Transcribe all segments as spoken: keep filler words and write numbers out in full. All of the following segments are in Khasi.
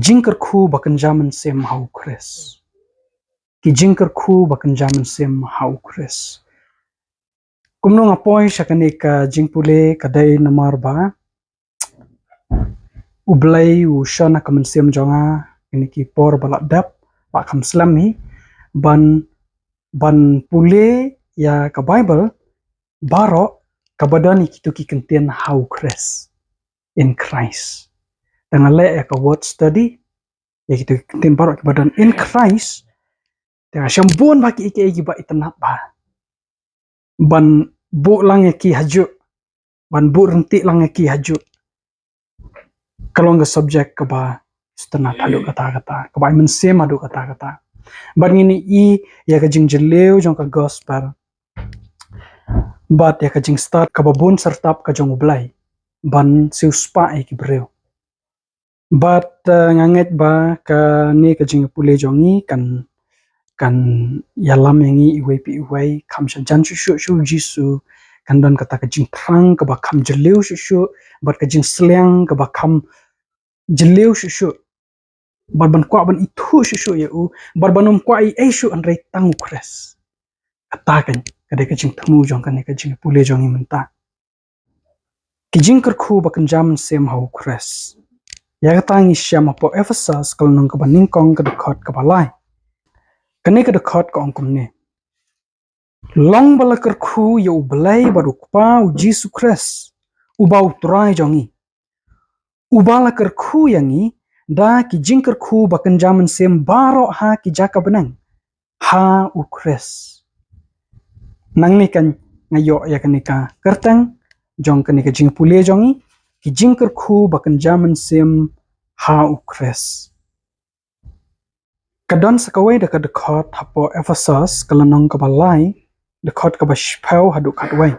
Jingkyrkhu ba kynja mynsiem ha u Khrist. Ki jingkyrkhu ba kynja mynsiem ha u Khrist. Kumno nga poi sha kane ka jingpule ka dei namar ba U Blei u shon ha ka mynsiem jong nga, kine ki por ba la dep, ba kham slem hi, ban, ban pule ïa ka Bible, baroh kaba don ïa kito ki kyntien ha u Khrist, in Christ. Te nga leh ïa ka word study, ïa kito ki kyntien baroh kiba don in Christ, te nga shem bun bha ki, ki, kiba itynnad bha. Ban buh lang ïa ki hajuh, ban buh ryntih lang ïa ki hajuh. Ka long ka subject kaba sngewtynnad haduh katta katta, kaba ai mynsiem haduh katta katta. Bad ngin ïohi ïa ka jingjylliew jong ka gospel. Bad ïa ka jingstad kaba bun syrtap ka jong U Blei ban siewspah ïa ki briew. Bad, eh, nga ngeit ba kane ka jingpule jong ngi kan, kan ïalam ïa ngi iwei pa iwei, kham sha jan shuh shuh sha u Jisu, kan don kata ka jingthrang kaba kham jylliew shuh shuh, bad ka jingsliang kaba kham jylliew shuh shuh. Bad ban kwah ban ithuh shuh shuh ïa u, bad ban ym kwah ei ei shuh hynrei tang u Khrist. Kata kan, ka dei ka jingthmu jong kane ka jingpule jong ngi mynta. Ki jingkyrkhu ba kynja mynsiem ha u Khrist. Ïa kata ngi shem hapoh Ephesos ka lynnong kaba nyngkong ka dkhot kaba lai. Kane ka dkhot ka ong kumne. Long ba la kyrkhu ïa U Blei bad U Kpa U Jisu Khrist, uba U Trai jong ngi. Uba la kyrkhu ïa ngi da ki jingkyrkhu ba kynja mynsiem baroh ha ki jaka bneng ha u Khrist. Nangne kan nga ïoh ïa kane ka kyrteng jong kane ka jingpule jong ngi, ki jingkyrkhu ba kynja mynsiem ha u Khrist. Ka don sa kawei da ka dkhot hapoh Ephesos ka lynnong kaba lai, dkhot kaba shiphew haduh khatwei.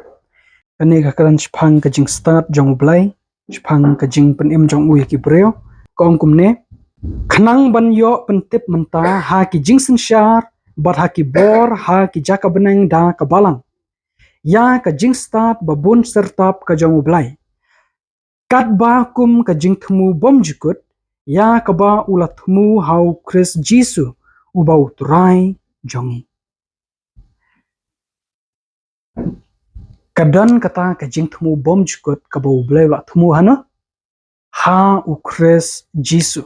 Kane ka kren shaphang ka jingstad jong U Blei, shaphang ka jingpynim jong u ïa ki briew. Ka ong kumne, khnang ban ïoh pyntip mynta ha ki jingsynshar bad ha ki bor ha ki jaka bneng da ka balang, ïa ka jingstad ba bun syrtap ka jong U Blei, katba kum ka jingthmu bymjukut ïa kaba u la thmu ha u Khrist Jisu, uba U Trai jong ngi. Ka don kata ka jingthmu bymjukut kaba U Blei u la thmu hano, ha u Khrist Jisu.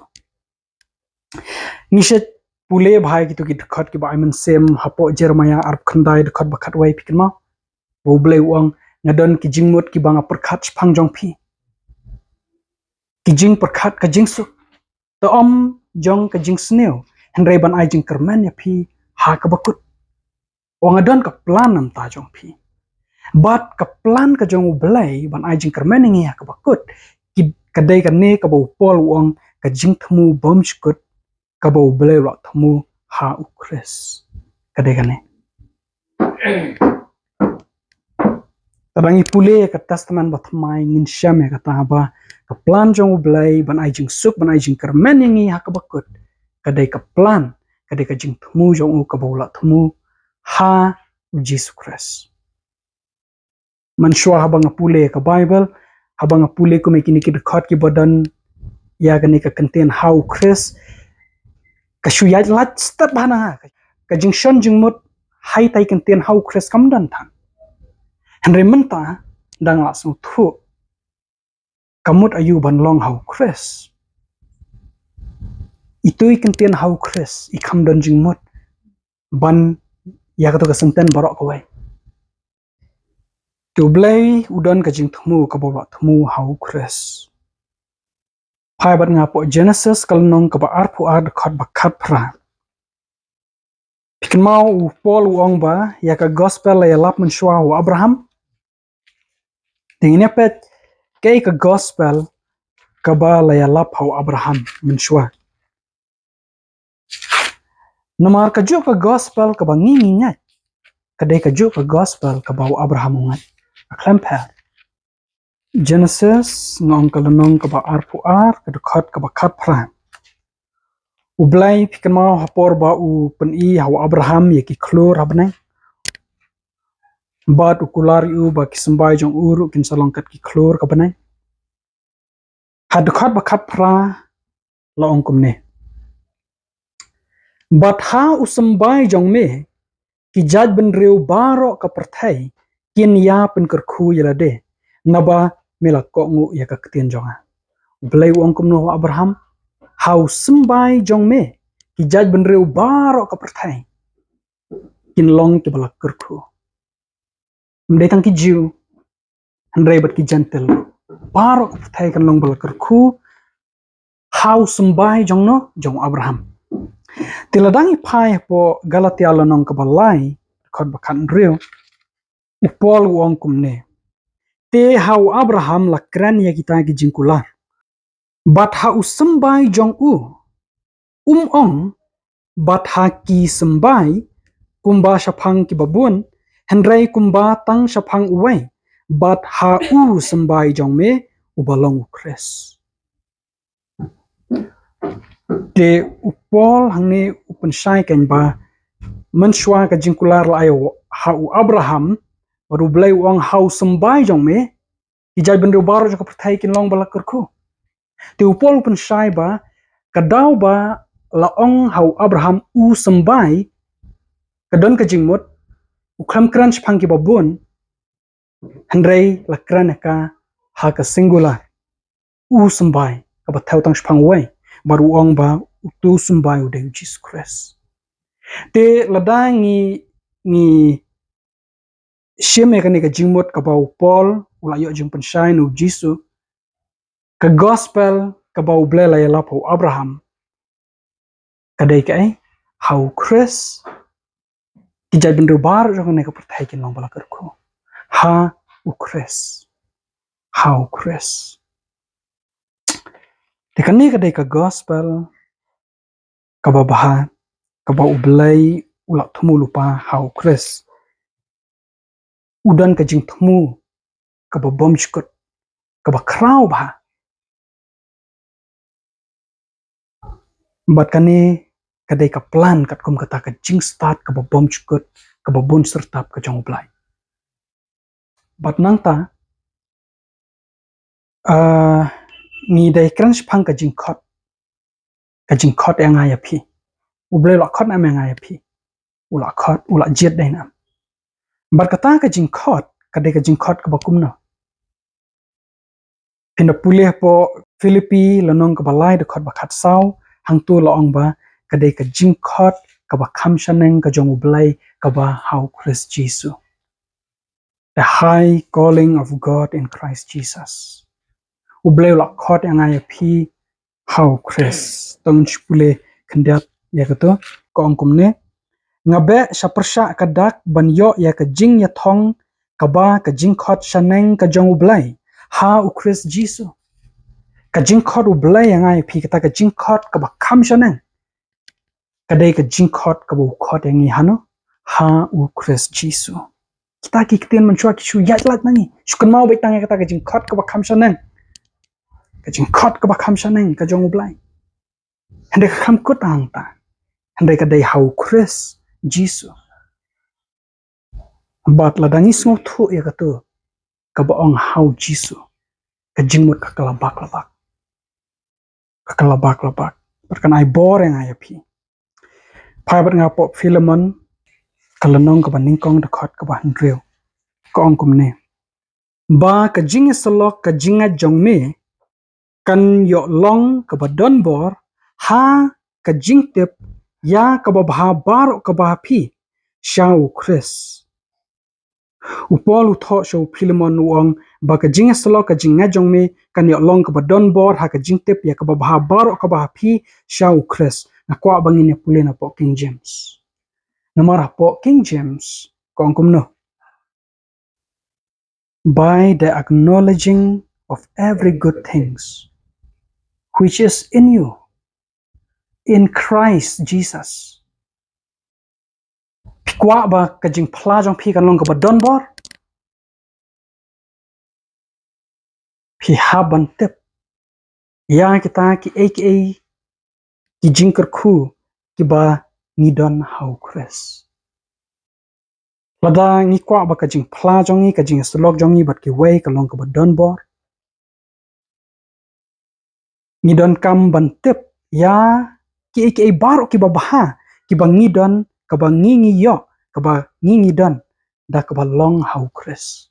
Ngi shet pule bha ïa kito ki dkhot kiba ai mynsiem hapoh Jeremaïah arphew khyndai dkhot ba khatwei, phi kynmaw? Ba U Blei u ong, nga don ki jingmut kiba nga pyrkhat shaphang jong phi, ki jingpyrkhat ka jingsuk, te ym jong ka jingsniew, hynrei ban ai jingkyrmen ïa phi ha kaba kut. Ong, nga don ka plan namar jong phi. Bad ka plan ka jong U Blei ban ai jingkyrmen ïa ngi ha kaba kut, ki, ka dei kane kaba u Paul u ong ka jingthmu bymjukut kaba U Blei u la thmu ha u Khrist. Ka dei kane. Te ba ngi pule ïa ka Testament Bathymmai ngin shem ïa kata ba ka plan jong U Blei ban ai jingsuk, ban ai jingkyrmen ïa ngi ha kaba kut, ka dei ka plan, ka dei ka jingthmu jong u kaba u la thmu ha u Jisu Khrist. Mynshuwa haba nga pule ïa ka Bible, haba nga pule kum ïa kine ki dkhot kiba don ïa kane ka kyntien ha u Khrist, ka shu ïaid lait step bha na nga, ka jingshon jingmut ha ita i kyntien ha u Khrist kam don than. Hynrei mynta dang la sngewthuh, ka mut aïu ban long ha u Khrist. Ito i kyntien ha u Khrist i kham don jingmut ban ïa kato ka sentence baroh kawei. Te U Blei u don ka jingthmu kaba u la thmu ha u Khrist. Phai bad nga hapoh Genesis ka lynnong kaba arphew ar dkhot ba khatphra. Phi kynmaw u Paul u ong ba ïa ka gospel la ïalap mynshuwa ha u Abraham. Te ngin ïa peit kaei ka gospel kaba la ïalap ha u Abraham mynshuwa. Namar kajuh ka gospel kaba ngi ngi ngeit, ka dei kajuh ka gospel kaba u Abraham u ngeit. Ka khlem pher. Genesis, nga ong ka lynnong kaba arphew ar, ka dkhot kaba khatphra. U Blei, phi kynmaw, ha por ba u pyni ha u Abraham ïa ki khlur ha bneng, bad u kular ïa u ba ki symbai jong u ruh kin sa long kat ki khlur ka bneng. Ha dkhot ba khatphra, la ong kumne: Bad ha u symbai jong me, ki jaitbynriew baroh ka pyrthei kin ïa pynkyrkhu ïa lade, naba me la kohnguh ïa ka ktien jong nga. U Blei u ong kumno ha u Abraham? Ha u symbai jong me, ki jaitbynriew baroh ka pyrthei kin long kiba la kyrkhu. Ym dei tang ki Jiw, hynrei bad ki Jentil baroh ka pyrthei kan long ba la kyrkhu ha u symbai jong no, jong u Abraham. Te lada ngi phai hapoh Galatia lynnong kaba lai, dkhot ba khathynriew, u Paul u ong kumne: Te ha u Abraham la kren ïa kita ki jingkular. Bad ha u symbai jong u, um ong, bad ha ki symbai, kumba shaphang kiba bun, hynrei kumba tang shaphang uwei, bad ha u symbai jong me, uba long u Khrist. Te u Paul hangne u pynshai kein ba mynshuwa ka jingkular la ai ha u Abraham, bad u Blei u ong ha u symbai jong me, ki jaitbynriew baroh jong ka pyrthei kin long ba la kyrkhu. Te u Paul u pynshai ba ka daw ba la ong ha u Abraham u symbai, ka don ka jingmut, u khlem kren shaphang kiba bun, hynrei la kren ïa ka ha ka singular, u symbai, kaba thew tang shaphang uwei, bad u ong ba utu u symbai u dei u Jisu Khrist. Te lada ngi, ngi shim ïa kane ka jingmut kaba u Paul u la ïoh jingpynshai na u Jisu, ka gospel kaba u Blei la ïalap ha u Abraham, ka dei kaei? Ha u Khrist, ki jaitbynriew baroh jong kane ka pyrthei kin long ba la kyrkhu. Ha u Khrist. Ha u Khrist. Te kane ka dei ka gospel kaba bha, kaba u Blei u la thmu lypa ha u Khrist. U don ka jingthmu kaba bymjukut, kaba khraw bha. Bad kane ka dei ka plan katkum kata ka jingstad kaba bymjukut, kaba bun syrtap ka jong u Blei. Bad nangta, ah, ngi dei kren shaphang ka jingkhot, ka jingkhot ïa nga ïa phi. U Blei u la khot ne em ïa nga ïa phi? U la khot, u la jied, dei ne em? Bad kata ka jingkhot ka dei ka jingkhot kaba kumno? Phin da pule hapoh Philippi lynnong kaba lai, dkhot ba khatsaw, hangto la ong ba ka dei ka jingkhot kaba kham shaneng ka jong u Blei kaba ha u Khrist Jisu. The high calling of God in Christ Jesus. U Blei u la khot ïa nga ïa phi ha u Khrist. To ngin shu pule khyndiat ïa kato, ka ong kumne: Nga beh sha pyrshah ka dak ban ïoh ïa ka jingïathong kaba ka jingkhot shaneng ka jong u Blei ha u Khrist Jisu. Ka jingkhot u Blei ïa nga ïa phi, kata ka jingkhot kaba kham shaneng, ka dei ka jingkhot kaba u khot ïa ngi hano? Ha u Khrist Jisu. Kita ki ktien mynshuwa ki shu ïaid lait na ngi, shu kynmaw beit tang ïa kata ka jingkhot kaba kham shaneng, ka jingkhot kaba kham shaneng ka jong u Blei. Hynrei ka kham kut hangta. Hynrei ka dei ha u Khrist Jisu. Bad lada ngi sngewthuh ïa kato kaba ong ha u Jisu, ka jingmut ka ka la bak la bak. Ka ka la bak la bak. Bad kan ai bor ïa nga ïa phi. Phai bad nga hapoh Philemon, ka lynnong kaba nyngkong, dkhot kaba hynriew. Ka ong kumne: Ba ka jingïasyllok ka jingngeit jong me kan ïoh long kaba don bor ha ka jingtip ïa kaba bha baroh kaba ha phi sha u Khrist. U Paul u thoh sha u Philemon u ong ba ka jingïasyllok ka jingngeit jong me kan ïoh long kaba don bor ha ka jingtip ïa kaba bha baroh kaba ha phi sha u Khrist. Nga kwah ba ngin ïa pule napoh King James. Namar hapoh King James ka ong kumno: By the acknowledging of every good things which is in you in Christ Jesus. Phi kwah ba ka jingphla jong phi kan long kaba don bor? Phi hap ban tip ïa kita kiei kiei ki jingkyrkhu kiba ngi don ha u Khrist. Lada ngi kwah ba ka jingphla jong ngi, ka jingïasyllok jong ngi bad kiwei ka long kaba don bor, ngi donkam ban tip ïa kiei kiei baroh kiba bha, kiba ngi don, kaba ngi ngi ïoh, kaba ngi ngi don, da kaba long ha u Khrist.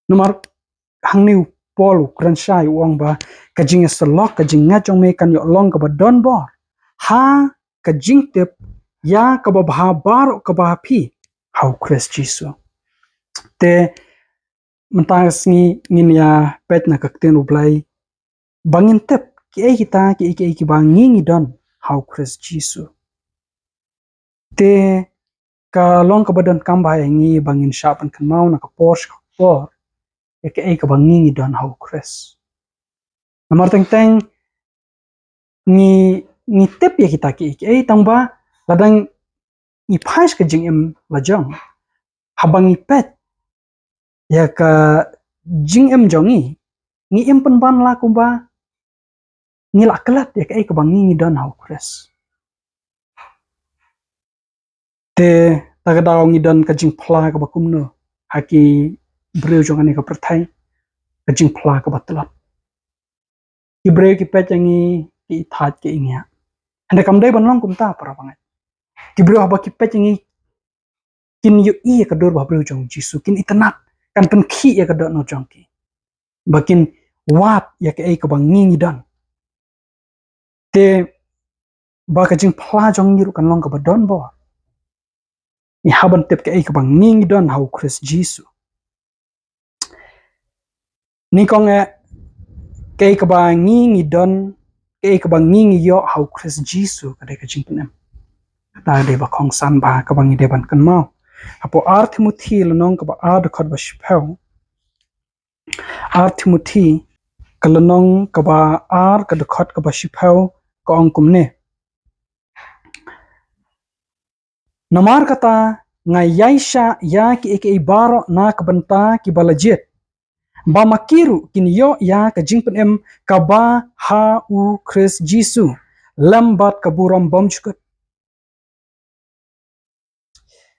Namar hangne u Paul u kren shai u ong ba ka jingïasyllok, ka jingngeit jong me kan ïoh long kaba don bor ha ka jingtip ïa kaba bha baroh kaba ha phi ha u Khrist Jisu. Te mynta ka sngi ngin ïa peit na ka ktien u Blei ba ngin tip kiei kita kiei kiei kiba ngi ngi don ha u Khrist Jisu. Te ka long kaba donkam bha ïa ngi ba ngin shah pynkynmaw na ka por sha ka por ïa kaei kaba ngi ngi don ha u Khrist. Namar teng teng ngi ngi tip ïa kita kiei kiei, tang ba lada ngi phai sha ka jingim la jong, haba ngi peit ïa ka jingim jong ngi, ngi im pynban la kumba ngi la klet ïa kaei kaba ngi ngi don ha u Khrist. Te ta ka daw ngi don ka jingphla kaba kumno ha ki briew jong kane ka pyrthei? Ka jingphla kaba tlot. Ki briew ki peit ïa ngi, ki ïeit, ki ïeit. Hynrei kam dei ban long kumta, para bangeit. Ki briew haba ki peit ïa ngi kin ïohi ïa ka dur ba briew jong Jisu, kin itynnad, kan pynkhih ïa ka dohnud jong ki. Ba kin wad ïa kaei kaba ngi ngi don. Te ba ka jingphla jong ngi ruh kan long kaba don bor, ngi hap ban tip kaei kaba ngi ngi don ha u Khrist Jisu. Nyngkong eh, kaei kaba ngi ngi don, kaei kaba ngi ngi ïoh ha u Khrist Jisu ka dei ka jingpynim. Kata ka dei ba kongsan bha kaba ngi dei ban kynmaw. Hapoh Ar Timothi lynnong kaba ar dkhot ba shiphew. Ar Timothi ka lynnong kaba ar ka dkhot kaba shiphew ka ong kumne: Namar kata nga ïaishah ïa kiei kiei baroh na ka bynta kiba la jied, ba ma ki ruh kin ïoh ïa ka jingpynim kaba ha u Khrist Jisu lem bad ka burom bymjukut.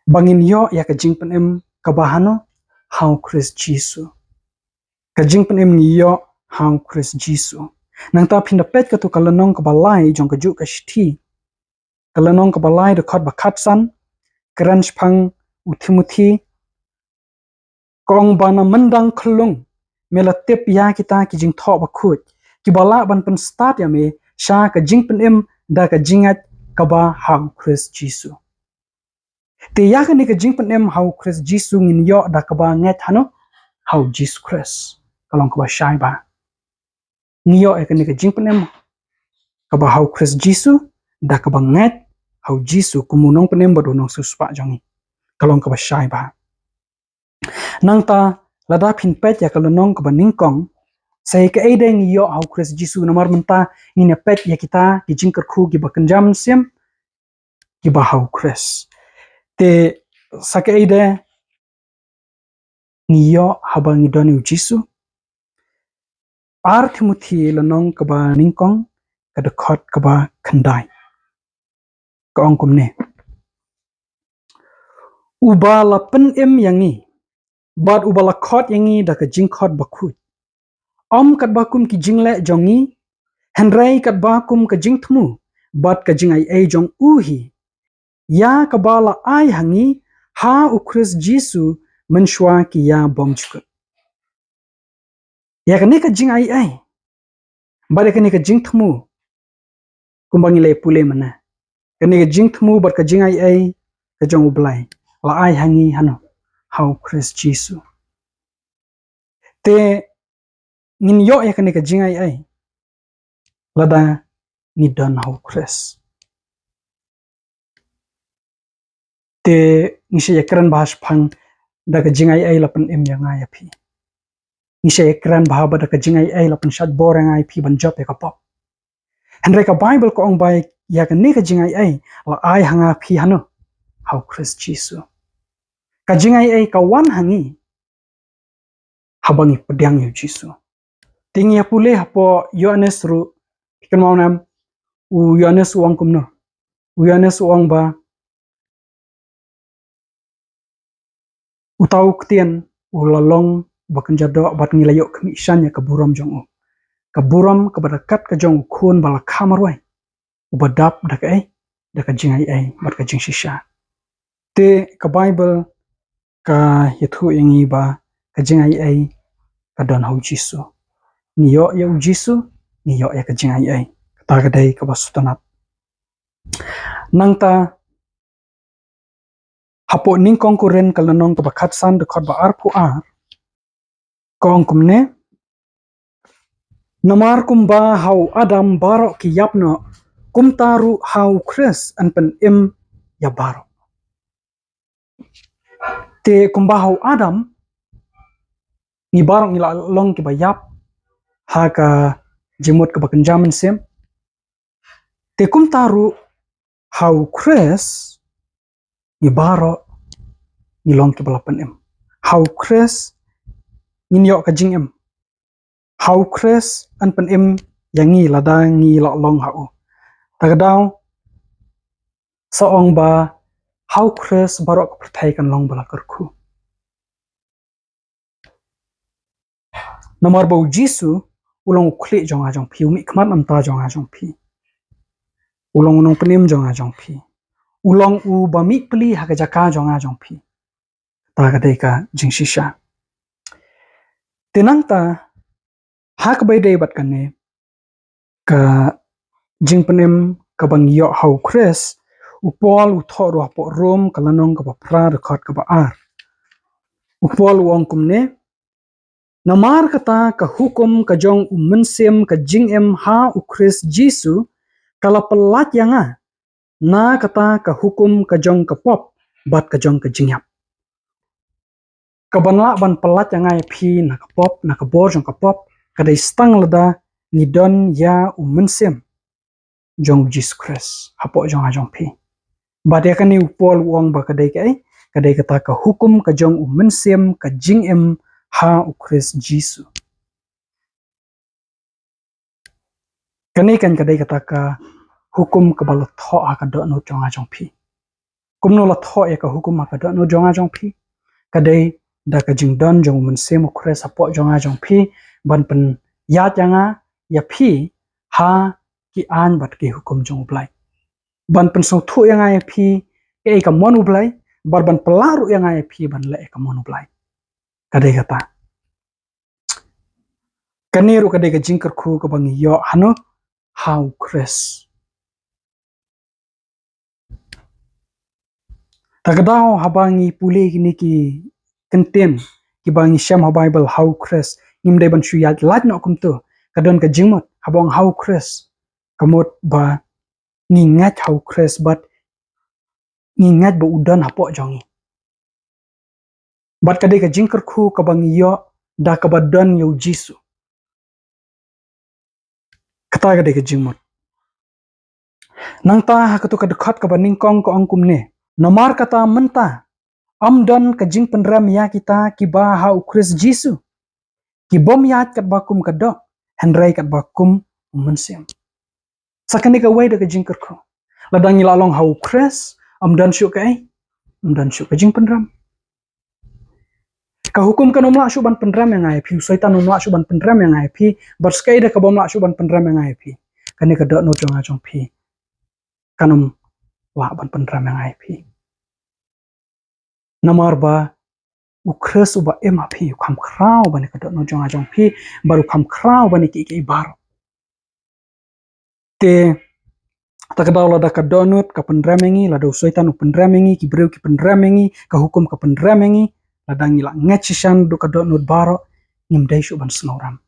Ba ngin ïoh ïa ka jingpynim kaba hano? Ha u Khrist Jisu. Ka jingpynim ngi ïoh ha u Khrist Jisu. Nangta phin da peit kato ka lynnong kaba lai jong kajuh ka shithi, ka lynnong kaba lai dkhot ba khatsan, kren shaphang u Timothi. Ka ong ba na myndang khyllung me la tip ïa kita ki jingthoh bakhuid kiba lah ban pynstad ïa me sha ka jingpynim da ka jingngeit kaba ha u Khrist Jisu. Te ïa kane ka jingpynim ha u Khrist Jisu ngin ïoh da kaba ngeit hano? Ha u Jisu Khrist. Ka long kaba shai bha. Ngi ïoh ïa kane ka jingpynim kaba ha u Khrist Jisu da kaba ngeit ha u Jisu kum u nongpynim bad u nongsiewspah jong ngi. Ka long kaba shai bha. Nangta lada phin peit ïa ka lynnong kaba nyngkong, sa ïa kaei de ngi ïoh ha u Khrist Jisu? Namar mynta ngin ïa peit ïa kita ki jingkyrkhu kiba kynja mynsiem kiba ha u Khrist. Te sa kaei de ngi ïoh haba ngi don ïa u Jisu? Ar Timothi lynnong kaba nyngkong ka dkhot kaba khyndai. Ka ong kumne: Uba la pynim ïa ngi bad uba la khot ïa ngi da ka jingkhot bakhuid, ym katba kum ki jingleh jong ngi, hynrei katba kum ka jingthmu bad ka jingaiei jong u hi, ïa kaba la ai ha ngi ha u Khrist Jisu mynshuwa ki ïa bymjukut. Ïa kane ka jingaiei bad ïa kane ka jingthmu, kumba ngi la pule mynne, kane ka jingthmu bad ka jingaiei ka jong u Blei la ai ha ngi hano? Ha u Khrist Jisu. Te ngin ïoh ïa kane ka jingaiei lada ngi don ha u Khrist. Te ngi sa ïa kren bha shaphang da ka jingaiei la pynim ïa nga ïa phi. Ngi sa ïa kren bha ba da ka jingaiei la pynshait bor ïa nga ïa phi ban jop ïa ka pop. Hynrei ka Baibl ka ong ba ïa kane ka jingaiei la ai ha nga phi hano? Ha u Khrist Jisu. Ka jingaiei ka wan ha ngi haba ngi pdiang ïa u Jisu. Te ngi ïa pule hapoh Ïoannis ruh, phi kynmaw ne em, u Ïoannis u ong kumno? U Ïoannis u ong ba uta u ktien u la long ba kynja doh bad ngi la ïoh khmih shan ïa ka burom jong u. ka burom kaba da kat ka jong u khun ba la kha marwei, uba dap da kaei, da ka jingaiei bad ka jingshisha. Te ka Baibl ka ïathuh ïa ngi ba ka jingaiei ka don ha u Jisu. Ngi ïoh ïa u Jisu, ngi ïoh ïa ka jingaiei. Kata ka dei kaba sngewtynnat. Nangta, hapoh Nyngkong Korinth ka lynnong kaba khatsan dkhot ba arphew ar, ka ong kumne: Namar kumba ha u Adam baroh ki ïap noh, kumta ruh ha u Khrist yn pynim ïa baroh. Te kumba ha u Adam ngi baroh ngi la long kiba ïap ha ka jingmut kaba kynja mynsiem, te kumta ruh ha u Khrist ngi baroh ngi long kiba la pynim. Ha u Khrist ngin ïoh ka jingim. Ha u Khrist yn pynim ïa ngi lada ngi la long ha u. Ta ka daw sa ong ba ha u Khrist baroh ka pyrthei kan long ba la kyrkhu. Namar ba u Jisu u long u khlieh jong nga jong phi, u mihkhmat namar jong nga jong phi. U long u nongpynim jong nga jong phi. U long uba mih pli ha ka jaka jong nga jong phi. Ta ka dei ka jingshisha. Te nangta, ha kaba ïadei bad kane ka jingpynim kaba ngi ïoh ha u Khrist, u Paul u thoh ruh hapoh Rom ka lynnong kaba phra dkhot kaba ar. U Paul u ong kumne: Namar kata ka hukum ka jong u mynsiem ka jingim ha u Khrist Jisu ka la pyllait ïa nga na kata ka hukum ka jong ka pop bad ka jong ka jingïap. Kaban lah ban pyllait ïa nga ïa phi na ka pop, na ka bor jong ka pop, ka dei tang lada ngi don ïa u mynsiem jong u Jisu Khrist hapoh jong nga jong phi. Bad ïa kane u Paul u ong ba ka dei kaei, ka dei kata ka hukum ka jong u mynsiem ka jingim ha u Khrist Jisu. Kane kan ka dei kata ka hukum kaba la thoh ha ka dohnud jong nga jong phi. Kumno la thoh ïa ka hukum ha ka dohnud jong nga jong phi? Ka dei da ka jingdon jong u mynsiem u Khrist hapoh jong nga jong phi, ban pynïaid ïa nga ïa phi ha ki aiñ bad ki hukum jong u Blei. Ban pynsngewthuh ïa nga ïa phi kaei ka mon u Blei, bad ban pynlah ruh ïa nga ïa phi ban leh ïa ka mon u Blei. Ka dei kata. Kane ruh ka dei ka jingkyrkhu kaba ngi ïoh hano, ha u Khrist. Ta ka daw haba ngi pule kine ki kyntien kiba ngi shem ha Baibl ha u Khrist, ngim dei ban shu ïaid lait noh kumto. Ka don ka jingmut haba ong ha u Khrist, ka mut ba ngi ngeit ha u Khrist bad ngi ngeit ba u don hapoh jong ngi. Bad ka dei ka jingkyrkhu kaba ngi ïoh da kaba don ïa u Jisu. Kata ka dei ka jingmut. Nangta ha kato ka dkhot kaba nyngkong ka ong kumne: Namar kata mynta ym don ka jingpynrem ïa kita kiba ha u Khrist Jisu, ki bym ïaid katba kum ka doh, hynrei katba kum u mynsiem. Sa kane kawei da ka jingkyrkhu. Lada ngi la long ha u Khrist, ym don shuh kaei, ym don shuh ka jingpynrem. Ka hukum kan ym lah shuh ban pynrem ïa nga ïa phi, u Soitan um lah shuh ban pynrem ïa nga ïa phi, bad sa kaei da ka bym lah shuh ban pynrem ïa nga ïa phi? Kane ka dohnud jong nga jong phi kan ym lah ban pynrem ïa nga ïa phi. Namar ba u Khrist uba im ha phi u kham khraw ban ïa ka dohnud jong nga jong phi, bad u kham khraw ban ïa kiei kiei baroh. Te ta ka daw lada ka dohnud ka pynrem ïa ngi, lada u Soitan u pynrem ïa ngi, ki briew ki pynrem ïa ngi, ka hukum ka pynrem ïa ngi, lada ngi la ngeit shisha naduh ka dohnud baroh, ngim dei shuh ban sngewrem.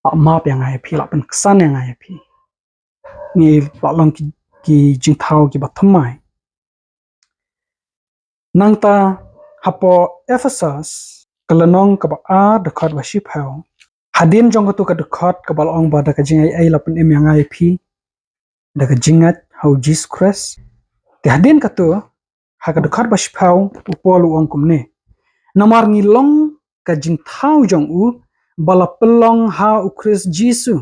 La map ïa nga ïa phi, la pynksan ïa nga ïa phi. Ngi la long ki, ki jingthaw kiba thymmai. Nangta hapoh Ephesos ka lynnong kaba ar dkhot ba shiphew. Hadien jong kato ka dkhot kaba la ong ba da ka jingaiei la pynim ïa nga ïa phi, da ka jingngeit ha u Jisu Khrist. Te hadien kato, ha ka dkhot ba shiphew, u Paul u ong kumne: Namar ngi long ka jingthaw jong u, ba la pynlong ha u Khrist Jisu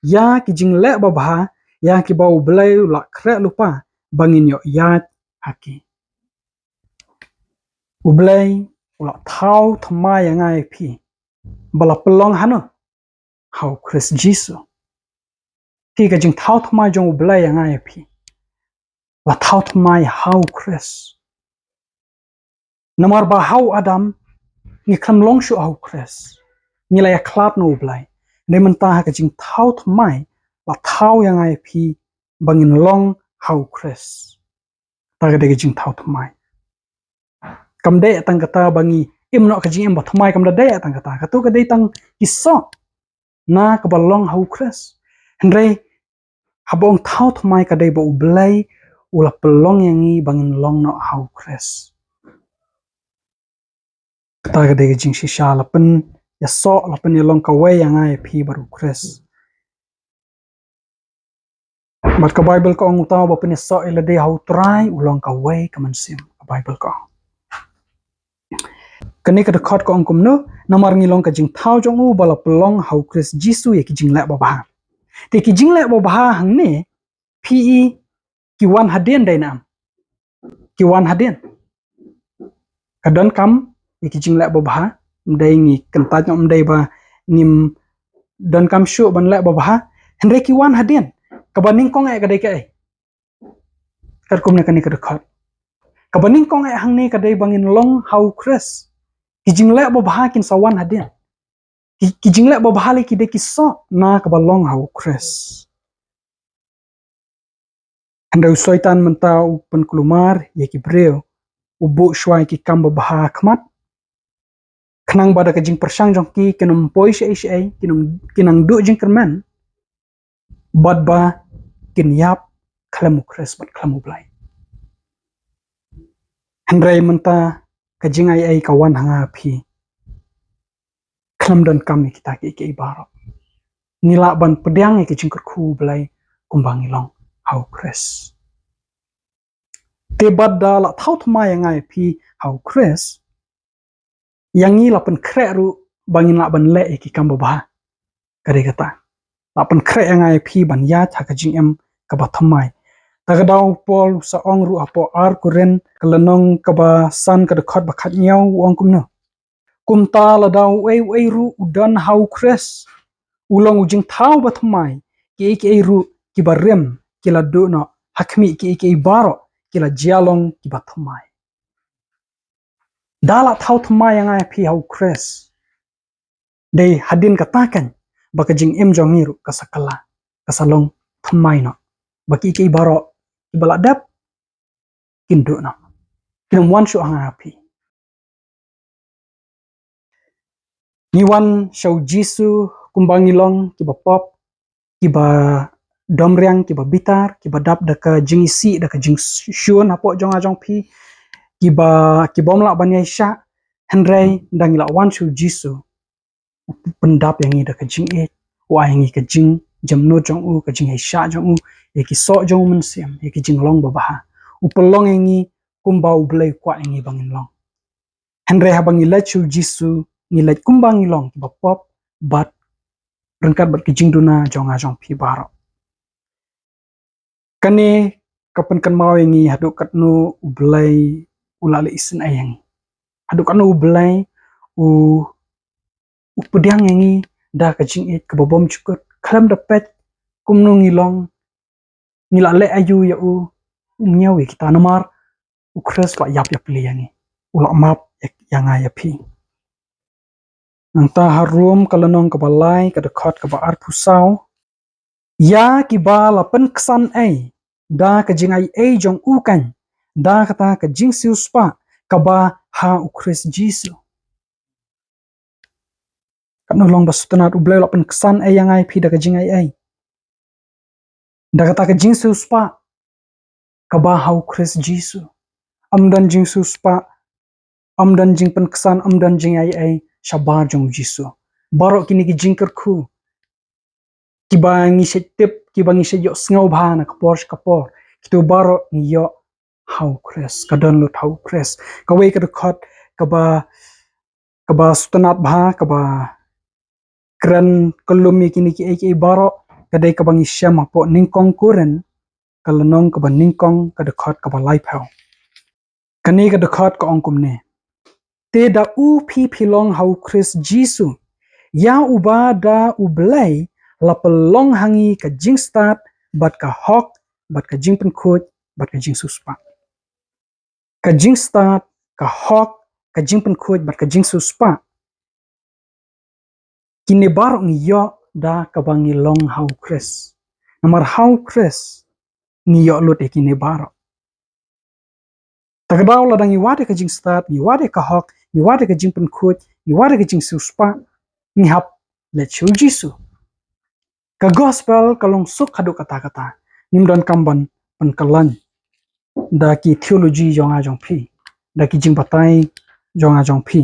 ïa ki jingleh babha, ïa kiba u Blei u la khreh lypa ba ngin ïoh ïaid ha ki. U Blei u la thaw thymmai ïa nga ïa phi, ba la pynlong hano, ha u Khrist Jisu. Te ka jingthaw thymmai jong U Blei ïa nga ïa phi la thaw thymmai ha u Khrist. Namar ba ha u Adam ngi khlem long shuh ha u Khrist, ngi la ïakhlad na U Blei. Hynrei mynta ha ka jingthaw thymmai la thaw ïa nga ïa phi ba ngin long ha u Khrist. Kata ka dei ka jingthaw thymmai. Kam dei tang kata ba ngi im noh ka jingim ba thymmai, kam da dei tang kata. Kato ka dei tang ki soh na kaba long ha u Khrist. Hynrei haba ong thaw thymmai ka dei ba U Blei u la pynlong ïa ngi ba ngin long noh ha u Khrist. Kata ka dei ka jingshisha, la pynïasoh, la pynïalong kawei ïa nga ïa phi bad u Khrist. Bad ka Baibl ka ong uta uba pynïasoh ïa lade ha u Trai u long kawei ka mynsiem, ka Baibl ka ong. Kane ka dkhot ka ong kumno, namar ngi long ka jingthaw jong u ba la pynlong ha u Khrist Jisu ïa ki jingleh babha. Te ki jingleh babha hangne phi i ki wan hadien dei ne em? Ki wan hadien. Ka donkam ïa ki jingleh babha, ym dei ngi kyntait noh, ym dei ba ngim donkam shuh ban leh babha. Hynrei ki wan hadien. Kaba nyngkong eh ka dei kaei? Katkum ne kane ka dkhot, kaba nyngkong eh hangne ka dei ba ngin long ha u Khrist. Ki jingleh babha kin sa wan hadien. Ki, ki jingleh babha lei ki dei ki soh na kaba long ha u Khrist. Hynrei u Soitan mynta u pynkulmar ïa ki briew, u buh shuwa ïa ki kam babha ha khmat, khnang ba da ka jingpyrshang jong ki kin ym poi shaei shaei, kin ym, kin nang duh jingkyrmen, bad ba kin ïap khlem u Khrist bad khlem U Blei. Hynrei mynta ka jingaiei ka wan ha nga ha phi. Khlem donkam ïa kita kiei kiei baroh. Ngi lah ban pdiang ïa ki jingkyrkhu U Blei kumba ngi long ha u Khrist. Te bad da la thaw thymmai ïa nga ïa phi ha u Khrist, ïa ngi la pynkhreh ruh ba ngin lah ban leh ïa ki kam babha. Ka dei kata, la pynkhreh ïa nga ïa phi ban ïaid ha ka jingim kaba thymmai. Ta ka daw u Paul u sa ong ruh hapoh ar Korinth ka lynnong kaba san ka dkhot ba khathynñiew, u ong kumno: Kumta lada uei uei ruh u don ha u Khrist, u long u jingthaw ba thymmai. Kiei kiei ruh kiba rim ki la duh noh, ha khmih, kiei kiei baroh ki la jia long kiba thymmai. Da la thaw thymmai ïa nga ïa phi ha u Khrist, dei hadien kata kan ba ka jingim jong ngi ruh ka sa kylla, ka sa long thymmai noh, ba kiei kiei baroh kiba la dep kin duh noh, kin ym wan shuh ha nga ha phi. Ngi wan sha u Jisu kumba ngi long, kiba pop, kiba domriang, kiba bitar, kiba dap da ka jingisih, da ka jingshun hapoh jong nga jong phi, kiba, kibym lah ban ïaishah. Hynrei da ngi la wan sha u Jisu, u pyndap ïa ngi da ka jingïeit, u ai ïa ngi ka jingjemnud jong u, ka jingïaishah jong u ïa ki soh jong u mynsiem, ïa ki jinglong babha. U pynlong ïa ngi kumba U Blei u kwah ïa ngi ba ngin long. Hynrei haba ngi leit sha u Jisu, ngi leit kumba ngi long, kiba pop bad ryngkat bad ki jingduna jong nga jong phi baroh. Kane ka pynkynmaw ïa ngi haduh katno U Blei u la leh isynei ïa ngi, haduh katno U Blei u, u pdiang ïa ngi da ka jingïeit kaba bymjukut, khlem da peit kumno ngi long, ngi la leh aïu ïa u, um ñiew ïa kita, namar u Khrist u la ïap ïapli ïa ngi, u la map ïa, ïa nga ïa phi. Nangta ha Rom ka lynnong kaba lai ka dkhot kaba arphew saw, ïa kiba la pynksan ei da ka jingaiei jong u kan, da kata ka jingsiewspah kaba ha u Khrist Jisu. Katno long ba sngewtynnat, U Blei u la pynksan ei ïa nga ïa phi da ka jingaiei, da kata ka jingsiewspah kaba ha u Khrist Jisu. Ym don jingsiewspah, ym don jingpynksan, ym don jingaiei shabar jong u Jisu. Baroh kine ki jingkyrkhu kiba ngi shait tip, kiba ngi shait ïohsngew bha na ka por sha ka por, kito baroh ngi ïoh ha u Khrist, ka don lut ha u Khrist. Kawei ka dkhot kaba, kaba sngewtynnat bha, kaba kren kyllum ïa kine kiei kiei baroh, ka dei kaba ngi shem hapoh Nyngkong Korinth ka lynnong kaba nyngkong ka dkhot kaba laiphew. Kane ka dkhot ka ong kumne: Te da u phi phi long ha u Khrist Jisu, ïa uba da U Blei la pynlong ha ngi ka jingstad, bad ka hok, bad ka jingpynkhuid, bad ka jingsiewspah. Ka jingstad, ka hok, ka jingpynkhuid, bad ka jingsiewspah, kine baroh ngi ïoh da kaba ngi long ha U Khrist. Namar ha U Khrist ngi ïoh lut ïa kine baroh. Ta ka daw lada ngi wad ïa ka jingstad, ngi wad ïa ka hok, ngi wad ïa ka jingpynkhuid, ngi wad ïa ka jingsiewspah, ngi hap leit sha U Jisu. Ka gospel ka long suk haduh katta katta. Ngim donkam ban pynkylla da ki theology jong nga jong phi, da ki jingbatai jong nga jong phi.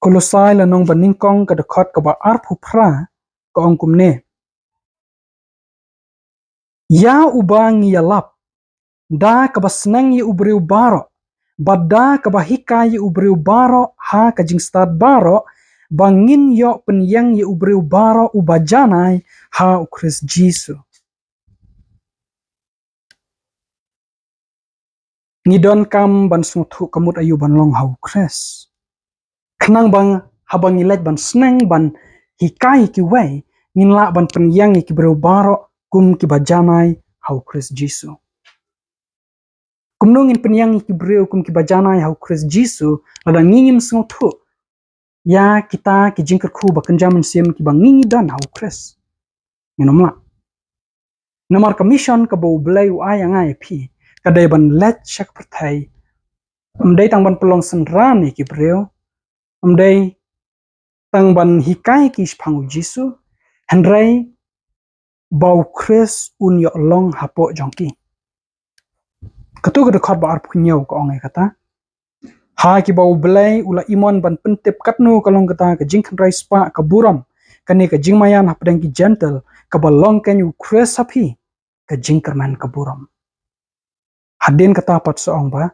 Kolosai lynnong ba nyngkong, ka dkhot kaba arphew phra, ka ong kumne: Ïa uba ngi ïalap da kaba sneng ïa u briew baroh, bad da kaba hikai ïa u briew baroh ha ka jingstad baroh, ba ngin ïoh pynïeng ïa u briew baroh uba janai ha U Khrist Jisu. Ngi donkam ban sngewthuh ka mut aïu ban long ha U Khrist, khnang ba haba ngi leit ban sneng ban hikai ïa kiwei, ngin lah ban pynïeng ïa ki briew baroh kum kiba janai ha U Khrist Jisu. Kumno ngin pynïeng ïa ki briew kum kiba janai ha U Khrist Jisu, lada ngi ngim sngewthuh ïa kita ki jingkyrkhu ba kynja mynsiem kiba ngi ngi don ha U Khrist? Ngin ym lah. Namar ka mission kaba U Blei u ai ïa nga ïa phi ka dei ban leit sha ka pyrthei. Ym dei tang ban pynlong synran ïa ki briew, ym dei tang ban hikai ïa ki shaphang U Jisu, hynrei ba U Khrist un ïoh long hapoh jong ki. Katto ka dkhot ba arphew hynñiew ka ong ïa kata: Ha kiba U Blei u la imon ban pyntip katno ka long kata ka jingkynrei spah ka burom, kane ka jingmaïan hapdeng ki Jentil, kaba long keiñ U Khrist ha phi ka jingkyrmen ka burom. Hadien kata pat sa ong ba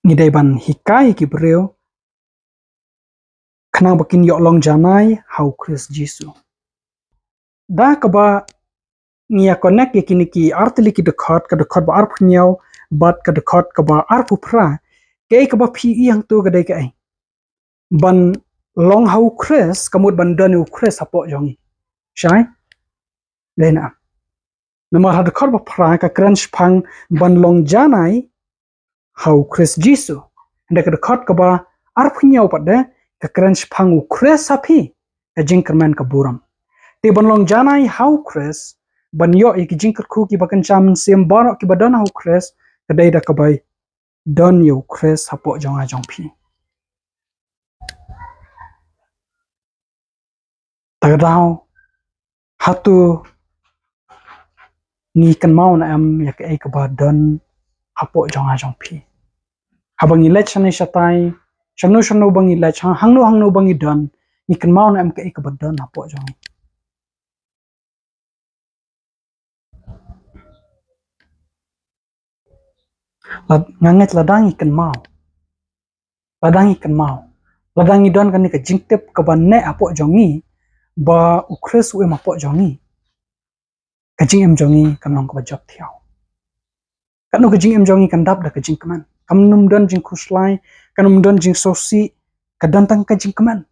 ngi dei ban hikai ïa ki briew khnang ba kin ïoh long janai ha U Khrist Jisu. Da kaba ngi ïa connect ïa kine ki artylli ki dkhot, ka dkhot ba arphew hynñiew bad ka dkhot kaba arphew phra, kaei kaba phi ïohi hangto ka dei kaei? Ban long ha U Khrist ka mut ban don ïa U Khrist hapoh jong ngi. Shai? Dei na. Namar ha dkhot ba phra ka kren shaphang ban long janai ha U Khrist Jisu. Hynda ka dkhot kaba arphew hynñiew pat de ka kren shaphang U Khrist ha phi ka jingkyrmen ka burom. Te ban long janai ha U Khrist, ban ïoh ïa ki jingkyrkhu kiba kynja mynsiem baroh kiba don ha U Khrist, ka dei da kaba don ïa U Khrist hapoh jong nga jong phi. Ta ka daw, hato ngi kynmaw ne em ïa kaei kaba don hapoh jong nga jong phi? Haba ngi leit shane shatai, shano shano ba ngi leit, hang, hangno hangno ba ngi don, ngi kynmaw ne em kaei kaba don hapoh jong ngi? Lad-, nga ngeit lada ngi kynmaw, lada ngi kynmaw, lada ngi don kane ka jingtip kaba neh hapoh jong ngi ba U Khrist u im hapoh jong ngi, ka jingim jong ngi kan long kaba jop thiaw. Katno ka jingim jong ngi kan dap da ka jingkmen. Kam nym don jingkhuslai, kam nym don jingsngewsih, ka don tang ka jingkmen.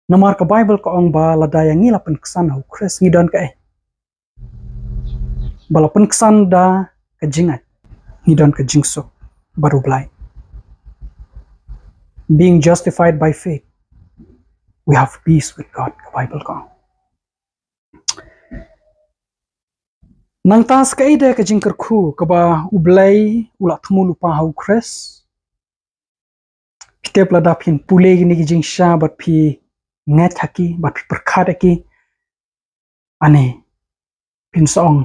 Namar ka Baibl ka ong ba lada ïa ngi la pynksan ha U Khrist ngi don kaei? Ba la pynksan da ka jingngeit ngi don ka jingsuk bad U Blei. Being justified by faith, we have peace with God, ka Baibl ka ong. Nangta sa kaei de ka jingkyrkhu kaba U Blei u la thmu lypa ha U Khrist? Phi tip lada phin pule kine ki jingshisha bad phi ngeit ha ki, bad phi pyrkhat ha ki, ani phin sa ong,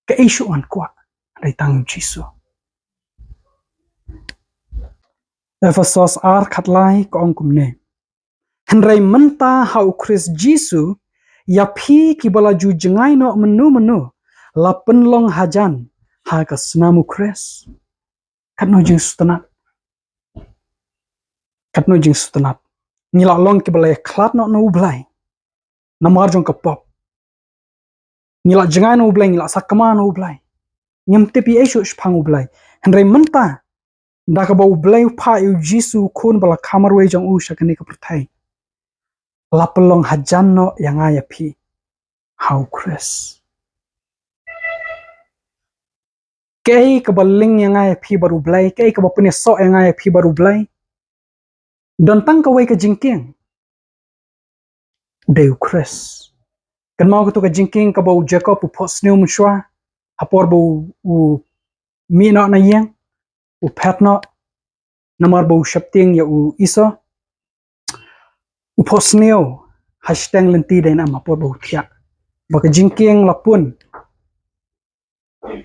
kaei shuh ngan kwah, dei tang U Jisu. Ephesos ar khatlai ka ong kumne: Hynrei mynta ha U Khrist Jisu, ïa phi kiba la ju jngai noh mynno mynno, la pynlong hajan ha ka snam U Khrist. Katno jingsngewtynnat. Katno jingsngewtynnat. Ngi la long kiba la ïakhlad noh na U Blei namar jong ka pop. Ngi la jngai na U Blei, ngi la sakma na U Blei. Ngim tip ei ei shuh shaphang U Blei. Hynrei mynta Da kaba U Blei u phah ïa u Jisu u khun ba la kha marwei jong u sha kane ka pyrthei, la pynlong hajan noh ïa nga ïa phi ha u Khrist. Kaei kaba link ïa nga ïa phi bad U Blei, kaei kaba pynïasoh ïa nga ïa phi bad U Blei? Don tang kawei ka jingkieng. Dei u Khrist. Kynmaw katu ka jingkieng kaba u Jakob u phohsniew mynshuwa, ha por ba u, u mih noh na ïing, u phet noh, namar ba u sheptieng ïa u Esau. U phohsniew ha shiteng lynti dei na ma por ba u thiah. Ba ka jingkieng la pun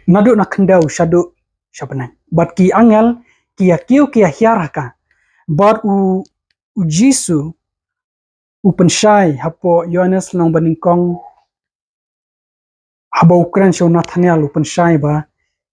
naduh na khyndew shaduh sha bneng. Bad ki angel ki ïa kiew ki ïa hiar ha ka. Bad u, u Jisu u pynshai hapoh Ïoannis lynnong banyngkong, haba u kren sha u Nathanael u pynshai ba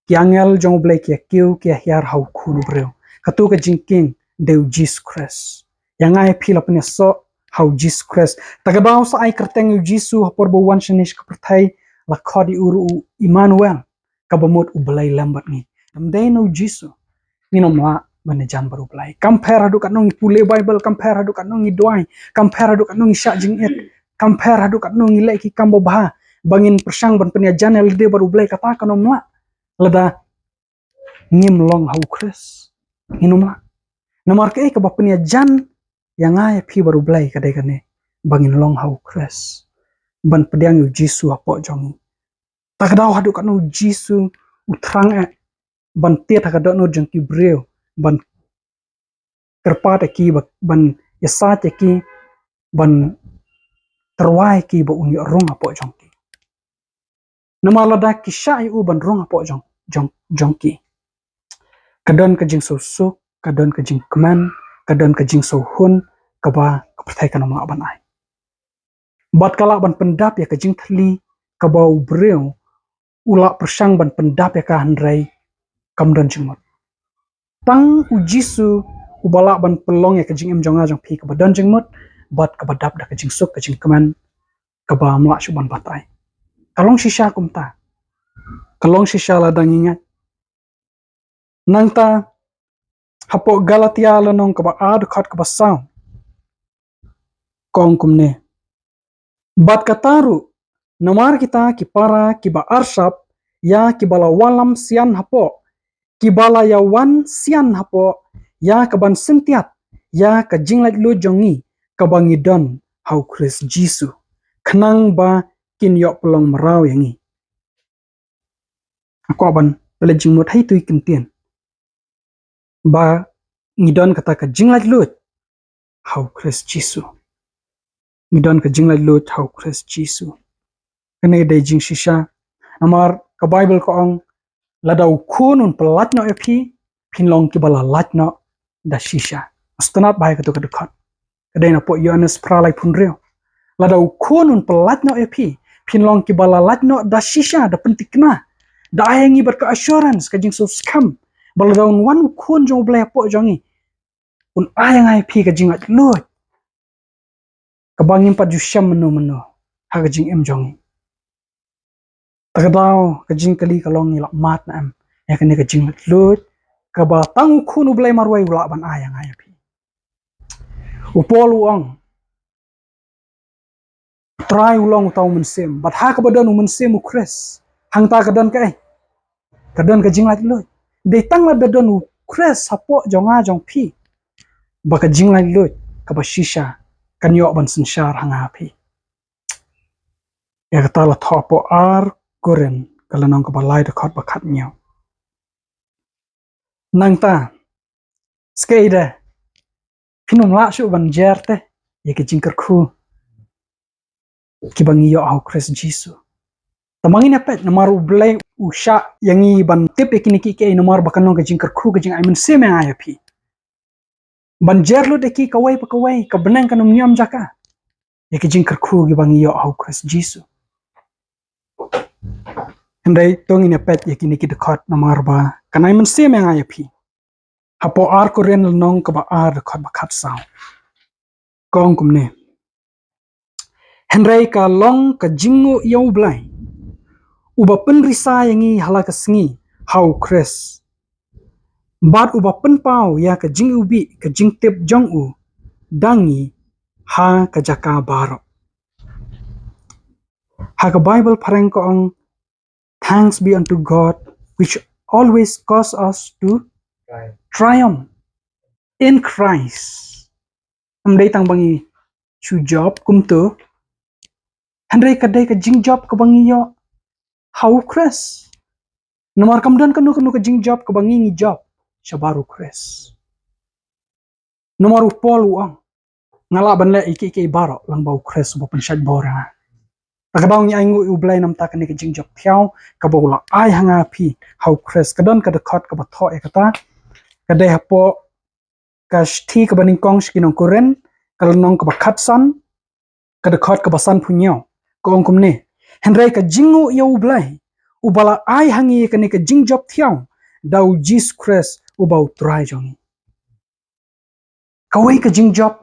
ki angel jong U Blei ki ïa kiew ki ïa hiar ha u Khun u briew. Katu ka jingkieng dei u Jisu Khrist. Ïa nga ïa phi la pynïasoh ha u Jisu Khrist. Ta ka daw sa ai kyrteng u Jisu ha por ba u wan shane sha ka pyrthei, la khot ïa u ruh u Immanuel, kaba mut U Blei lem bad ngi. Ym dei na u Jisu ngin ym lah ban ïajan bad U Blei. Kam pher haduh katno ngi pule Baibl, kam pher haduh katno ngi duwai, kam pher haduh katno ngi shah jingit, kam pher haduh katno ngi leh ki kam babha ba ngin pyrshang ban pynïajan ïa lade bad U Blei, kata kan ym lah lada ngim long ha u Khrist. Ngin ym lah. Namar kaei kaba pynïajan ïa nga ïa phi bad U Blei ka dei kane, ba ngin long ha u Khrist, ban pdiang ïa u Jisu hapoh jong ngi. Ta ka daw haduh katno u Jisu u thrang eh ban tied ha ka dohnud jong ki briew, ban kyrpad ïa ki, ba, ban ïasaid ïa ki, ban tyrwa ïa ki ba un ïoh rung hapoh jong ki. Namar lada ki shah ïa u ban rung hapoh jong, jong, jong ki, ka don ka jingsngewsuk, ka don ka jingkmen, ka don ka jingsngewhun kaba ka pyrthei kan ym lah ban ai. Bad ka lah ban pyndap ïa ka jingthylli kaba u briew u lah pyrshang ban pyndap ïa ka, hynrei kam don jingmut. Tang u Jisu uba lah ban pynlong ïa ka jingim jong nga jong phi kaba don jingmut bad kaba dap da ka jingsuk ka jingkmen kaba ym lah shuh ban batai. Ka long shisha kumta. Ka long shisha lada ngi ngeit. Nangta hapoh Galatia lynnong kaba ar dkhot kaba saw, ka ong kumne: Bad kata ruh, namar kita ki para kiba arsap ïa kiba la wallam sian hapoh, kiba la ïawan sian hapoh ïa kaban syntiat ïa ka jinglaitluid jong ngi kaba ngi don ha u Khrist Jisu, khnang ba kin ïoh pynlong mraw ïa ngi. Nga kwah ban pynleit jingmut ha itu i kyntien ba ngi don kata ka jinglaitluid ha u Khrist Jisu. Ngi don ka jinglaitluid ha u Khrist Jisu. Kane dei jingshisha. Namar ka Baibl ka ong, lada u Khun un pyllait noh ïa phi, phin long kiba la lait noh da shisha. Sngewtynnat bha ïa katu ka dkhot. Ka dei na poh Ïoannis phra laiphew hynriew. Lada u Khun un pyllait noh ïa phi, phin long kiba la lait noh da shisha, da pynthikna. Da ai ïa ngi bad ka assurance, ka jingsngewskhem ba lada un wan u Khun jong u Blei hapoh jong ngi, un ai ïa nga ïa phi ka jinglaitluid kaba ngim pat ju shem mynno mynno ha ka jingim jong ngi. Ta ka daw ka jingkylli ka long, ngi lah mad ne em ïa kane ka jinglaitluid kaba tang u Khun u Blei marwei u lah ban ai ïa nga ïa phi? U Paul u ong, Trai u long uta u Mynsiem, bad ha kaba don u Mynsiem u Khrist, hangta ka don kaei? Ka don ka jinglaitluid. Dei tang lada don u Khrist hapoh jong nga jong phi ba ka jinglaitluid kaba shisha kan ïoh ban synshar ha nga ha phi. Ïa kata la thoh hapoh ar Korinth ka lynnong kaba lai dkhot ba khathynñiew. Nangta, skei de, phin ym lah shuh ban jer te ïa ki jingkyrkhu kiba ngi ïoh ha u Khrist Jisu. Te ma ngin ïa peit, namar u Blei u shah ïa ngi ban tip ïa kine kiei kiei, namar ba kan long ka jingkyrkhu, ka jingai mynsiem ïa nga ïa phi. Ban jer lut ïa ki kawei pa kawei, ka bneng kan ym niam jaka ïa ki jingkyrkhu kiba ngi ïoh ha u Khrist Jisu. Hynrei to ngin ïa peit ïa kine ki dkhot namar ba kan ai mynsiem ïa nga ïa phi. Hapoh ar Korinth lynnong kaba ar dkhot ba khatsaw, ka ong kumne: Hynrei ka long ka jingnguh ïa u Blei, uba pynrisa ïa ngi ha la ka sngi ha u Khrist. bad uba pynpaw ïa ka jingiwbih ka jingtip jong u da ngi ha ka jaka baroh. Ha ka Bible phareng ka ong, "Thanks be unto God, which always cause us to triumph in Christ." Ym dei tang ba ngi shu jop kumto, hynrei ka dei ka jingjop kaba ngi ïoh ha u Khrist. Namar kam don kano kano ka jingjop kaba ngi ngi jop shabar u Khrist. Namar u Paul u ong, "Nga lah ban leh ïa kiei kiei baroh lyngba u Khrist uba pynshait bor ïa nga." Te ka daw ngi ainguh ïa u Blei namar kane ka jingjop thiaw kaba u la ai ha nga phi ha u Khrist. Ka don ka dkhot kaba thoh ïa kata, ka dei hapoh ka shithi kaba nyngkong sha ki nong Korinth, ka lynnong kaba khatsan, ka dkhot kaba sanphew hynñiew, ka ong kumne: "Hynrei ka jingnguh ïa u Blei, uba la ai ha ngi kane ka jingjop thiaw da u Jisu Khrist uba u Trai jong ngi." Kawei ka jingjop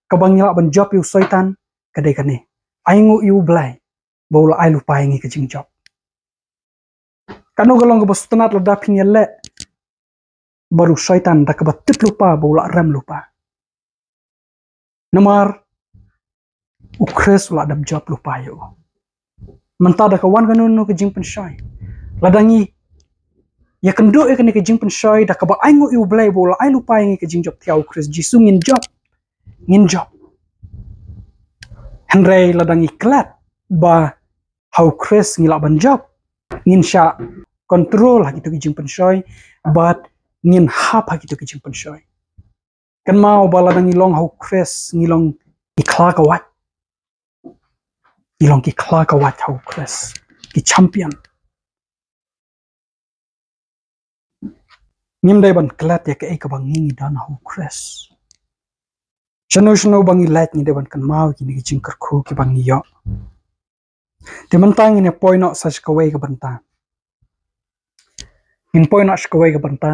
kaba ngi lah ban jop ïa u Soitan ka dei kane: ainguh ïa u Blei ba u la ai lypa ïa ngi ka jingjop. Kano ka long kaba sngewtynnat lada phin ïaleh bad u Soitan da kaba tip lypa ba u la rem lypa. Namar u Khrist u la dep jop lypa ïa u. Mynta da ka wan kano kano ka jingpynshoi, lada ngi ïakynduh ïa kane ka jingpynshoi da kaba ainguh ïa u Blei ba u la ai lypa ïa ngi ka jingjop thiaw u Khrist Jisu, ngin jop. Ngin jop. Hynrei lada ngi klet ba ha u Khrist ngi lah ban jop, ngin shah kontrol ha kito ki jingpynshoi bad ngin hap ha kito ki jingpynshoi. Kynmaw ba lada ngi long ha u Khrist, ngi long ki khlawait. Ngi long ki khlawait ha u Khrist, ki champion. Ngim dei ban klet ïa kaei kaba ngi ngi don ha u Khrist. Shano shano ba ngi leit ngi dei ban kynmaw ïa kine ki jingkyrkhu kiba ngi ïoh. Te mynta ngin ïa poi noh sa sha kawei ka bynta. Ngin poi noh sha kawei ka bynta.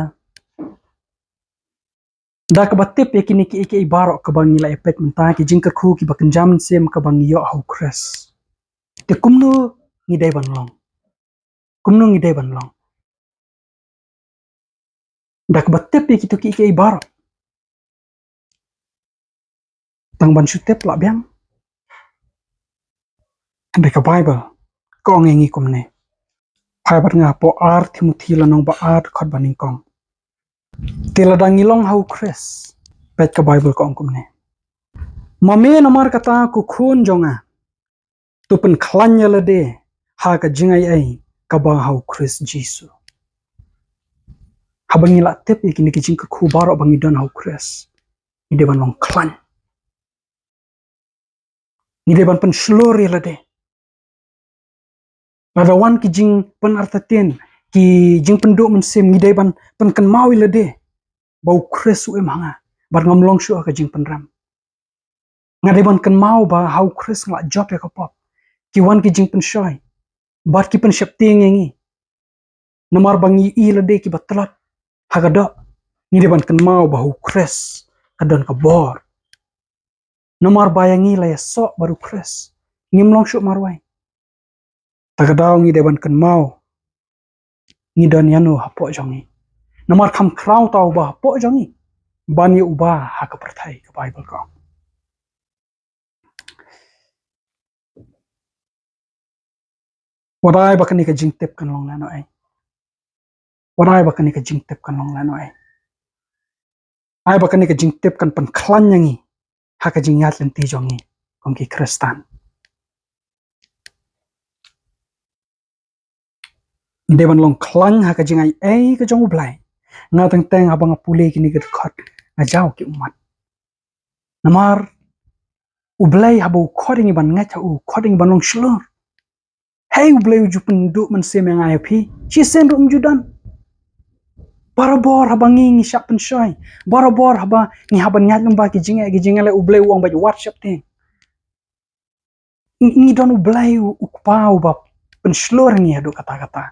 Da kaba tip ïa kine kiei kiei baroh kaba ngi la ïa peit mynta, ki jingkyrkhu kiba kynja mynsiem kaba ngi ïoh ha u Khrist, te kumno ngi dei ban long? Kumno ngi dei ban long? Da kaba tip ïa kito kiei kiei baroh. Tang ban shu tip lah biang. Hynrei ka Bible ka ong ïa ngi kumne. Phai bad nga hapoh ar Timothi lynnong ba ar dkhot ba nyngkong. Te lada ngi long ha u Khrist, peit ka Bible ka ong kumne: "Ma me namar kata ko khun jong nga, to pynkhlaiñ ïa lade ha ka jingai ei kaba ha u Khrist Jisu." Haba ngi la tip ïa kine ki jingkyrkhu baroh ba ngi don ha u Khrist, ngi dei ban long khlaiñ. Ngi dei ban pynshlur ïa lade. Lada wan ki jingpynartatien, ki jingpynduh mynsiem, ngi dei ban pynkynmaw ïa lade ba u Khrist u im ha nga bad ngam long shuh ha ka jingpynrem. Nga dei ban kynmaw ba ha u Khrist nga la jop ïa ka pop. Ki wan ki jingpynshoi bad ki pynsheptieng ïa ngi. Namar ba ngi i lade kiba tlot ha ka doh, ngi dei ban kynmaw ba ha u Khrist ka don ka bor. Namar ba ïa ngi la ïasoh bad u Khrist, ngim long shuh marwei. Ta ka daw ngi dei ban kynmaw ngi don ïano hapoh jong ngi. Namar kham khraw uta uba hapoh jong ngi ban ïa uba ha ka pyrthei, ka Bible ka ong. Wat ai ba kane ka jingtip kan long lano ei. Wat ai ba kane ka jingtip kan long lano ei. Ai ba kane ka jingtip kan pynkhlaiñ ïa ngi ha ka jingïaid lynti jong ngi kum ki Khristan. Ngi dei ban long khlaiñ ha ka jingai ei ka jong u Blei. Nga teng teng haba nga pule kine ki dkhot nga jaw ki ummat. Namar u Blei haba u khot ïa ngi ban ngeit ha u, u khot ïa ngi ban long shlur. Hei u Blei u ju pynduh mynsiem ïa nga ïa phi, shisien ruh um ju don. Barabor haba ngi ngi shah pynshoi, barabor haba ngi hap ban ïaid lyngba ki jingeh ki jingeh, u Blei u ong ba wat sheptieng. Ngi, ngi don u Blei u, u Kpa uba pynshlur ngi haduh katta katta.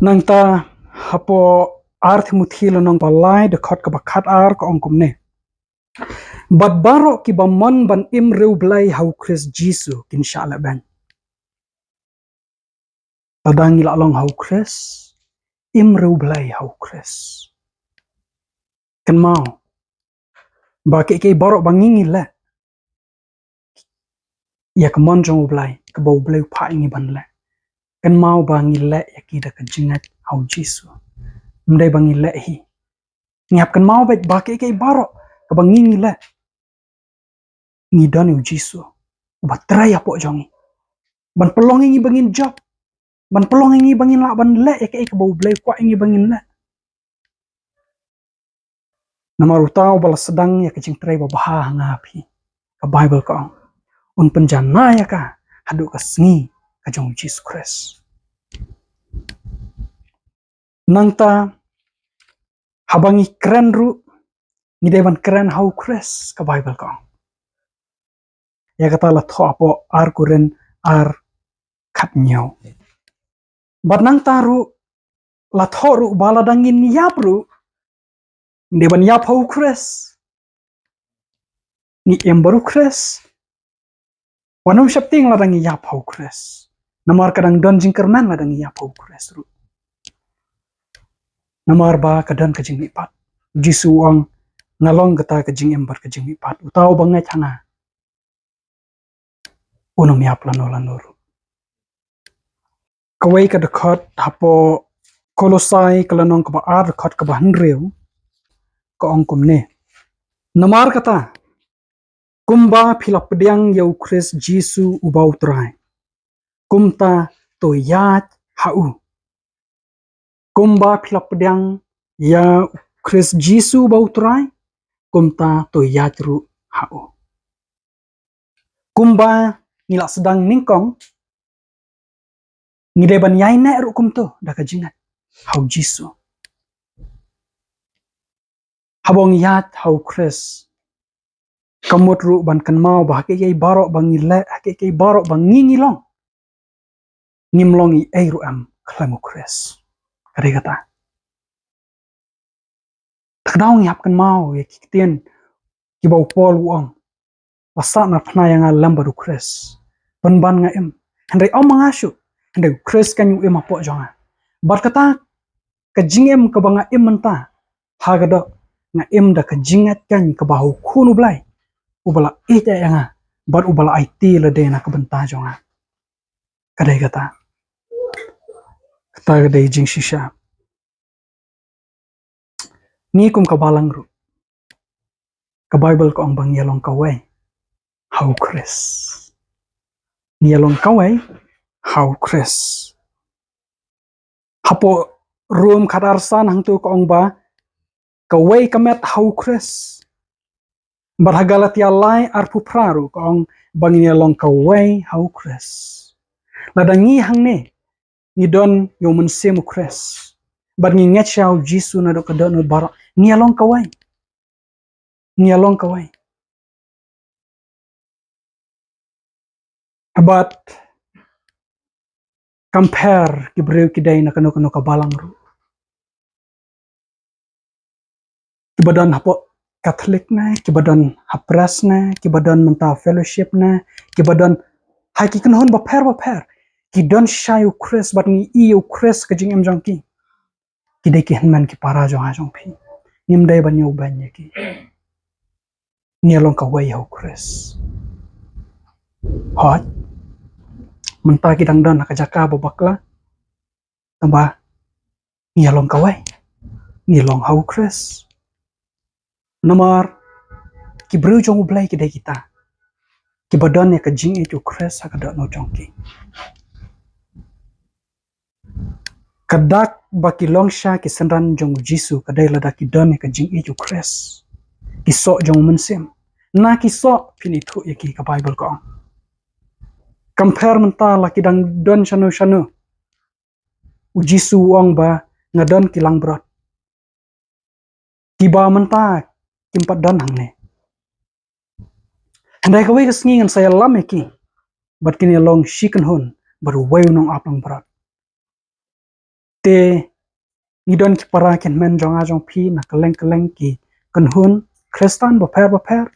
Nangta hapoh ar Timothi lynnong ba lai dkhot kaba khatar ka ong kumne: Bad baroh kiba mon ban im riewblei ha u Khrist Jisu kin shah lehbeiñ. Lada ngi la long ha u Khrist, im re u Blei ha u Khrist. Kynmaw ba kiei kiei baroh ba ngi ngi leh ïa ka mon jong u Blei, kaba u Blei u phah ïa ngi ban leh, kynmaw ba ngi leh ïa ki da ka jingngeit ha u Jisu. Ym dei ba ngi leh hi. Ngi hap kynmaw beit ba kiei kiei baroh kaba ngi ngi leh, ngi don ïa u Jisu uba trei hapoh jong ngi ban pynlong ïa ngi ba ngin jop, ban pynlong ïa ngi ba ngin lah ban leh ïa kiei kaba u Blei u kwah ïa ngi ba ngin leh. Namar uta uba la sdang ïa ka jingtrei babha ha nga ha phi, ka Baibl ka ong, un pynjanai ïa ka haduh ka sngi ka jong u Jisu Khrist. Nangta haba ngi kren ruh, ngi dei ban kren ha u Khrist, ka Baibl ka ong. Ïa kata la thoh hapoh ar Korinth ar khat hynñiew. Bad nangta ruh la thoh ruh ba lada ngin ïap ruh, ngi dei ban ïap ha u Khrist. Ngi im bad u Khrist. Wat nym sheptieng lada ngi ïap ha u Khrist. Namar ka dang don jingkyrmen lada ngi ïap ha u Khrist ruh. Namar ba ka don ka jingmihpat. U Jisu u ong, nga long kata ka jingim bad ka jingmihpat. Uta uba ngeit ha nga, un ym ïap lano lano ruh. Kawei ka dkhot hapoh Kolosai ka lynnong kaba ar, dkhot kaba hynriew, ka ong kumne. Namar kata, kumba phi la pdiang ïa u Khrist Jisu uba u Trai, kumta to ïaid ha u. Kumba phi la pdiang ïa u Khrist Jisu uba u Trai, kumta to ïaid ruh ha u. Kumba ngi la sdang nyngkong, ngi dei ban ïaineh ruh kumto da ka jingngeit ha u Jisu. Haba ngi ïaid ha u Khrist, ka mut ruh ban kynmaw ba ha kiei kiei baroh ba ngi leh, ha kiei kiei baroh ba ngi ngi long, ngim long ei ei ruh em khlem u Khrist. Ka dei kata. Te ka daw ngi hap kynmaw ïa ki ktien kiba u Paul u ong, la sah na phna ïa nga lem bad u Khrist, pynban nga im. Hynrei ym ma nga shuh, hynrei u Khrist kan u im hapoh jong nga. Bad kata ka jingim kaba nga im mynta, ha ka doh nga im da ka jingngeit kan kaba ha u Khun u Blei, uba la ïeit ïa nga bad uba la aiti lade na ka bynta jong nga. Ka dei kata. Kata ka dei jingshisha. Ngi kum ka balang ruh, ka Baibl ka ong ba ngi ïa long kawei ha u Khrist. Ngi ïa long kawei ha u Khrist. Hapoh Rom khat ar san hangto ka ong ba kawei ka met ha u Khrist. Bad ha Galatia lai arphew phra ruh ka ong ba ngi ïa long kawei ha u Khrist. Lada ngi hangne ngi don ïa u Mynsiem u Khrist bad ngi ngeit sha u Jisu naduh ka dohnud baroh, ngi ïa long kawei. Ngi ïa long kawei. Bad compare ki briew ki dei na kano kano ka balang ruh. Kiba don hapoh Catholic ne, kiba don ha Pres ne, kiba don mynta fellowship ne, kiba don ha ki kynhun bapher bapher. Ki don shisha ïa u Khrist bad ngi ïohi ïa u Khrist ka jingim jong ki. Ki dei ki hynmen ki para jong nga jong phi. Ngim dei ban ïoh ban ïa ki. Ngi ïa long kawei ha u Khrist. Hooid, mynta ki dang don ha ka jaka ba bakla. Tangba ngi ïa long kawei. Ngi long ha u Khrist. Namar ki briew jong u Blei ki dei kita kiba don ïa ka jingïeit u Khrist ha ka dohnud jong ki. Ka dak ba ki long sha ki synran jong u Jisu ka dei lada ki don ïa ka jingïeit u Khrist. Ki soh jong u Mynsiem. Na ki soh phin ithuh ïa ki, ka Baibl ka ong. Compare mynta la ki dang don shano shano. U Jisu u ong ba nga don ki langbrot. Kiba mynta kim pat don hangne. Hynrei kawei ka sngi ngan sa ïalam ïa ki bad kin ïa long shi kynhun bad uwei u nongaplangbrot. Te ngi don ki para ki hynmen jong nga jong phi na kylleng kylleng ki kynhun Khristan bapher bapher.